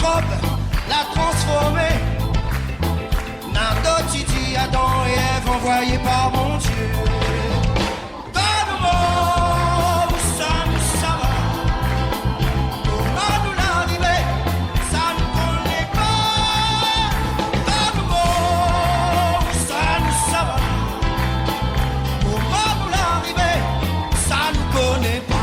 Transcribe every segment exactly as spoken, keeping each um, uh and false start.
Rob la transformé. Na dot i di Adan é Èv anvoyé par Bondié. Donn anou mo, ousa nou sava? Koman nou la arivé? Sa nou koné pa. Donn anou mo, ousa nou sava? Koman nou la arivé? Sa nou koné pa.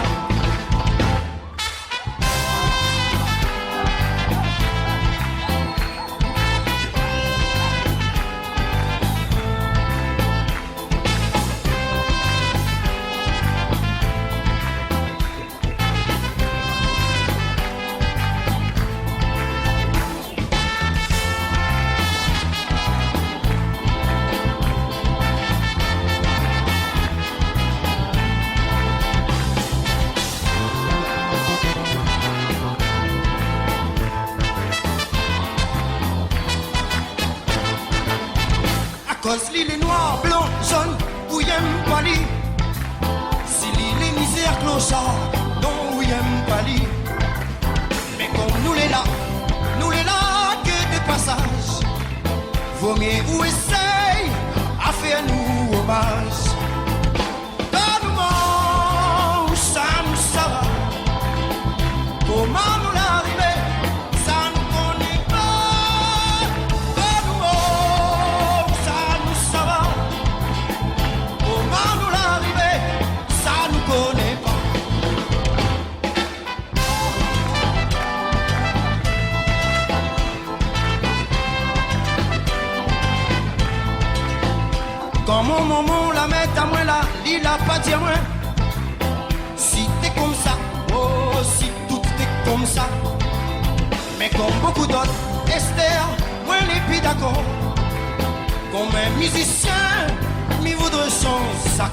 Akoz li lé noir, blan, zone, ou yèm pa li. Si li lé mizèr, kloshar, non, ou yèm pa li. Mé kom nou lé la, nou lé la ke de pasaz, vo myé ou éséy a fé anou omaz. Donn anou mo, ousa nou sava? Koman nou la arivé? Sa nou koné pa. Donn anou mo, ousa nou sava? Koman nou la arivé? Sa nou koné pa. Kan mon momon la mèt amwin la, li la pa di amwin si té komsa, oh, si tout té komsa. Mé kom bokou dot, èstèr, mwin lé pi dakor. Kom in mizisien, mi voudré shanz sa.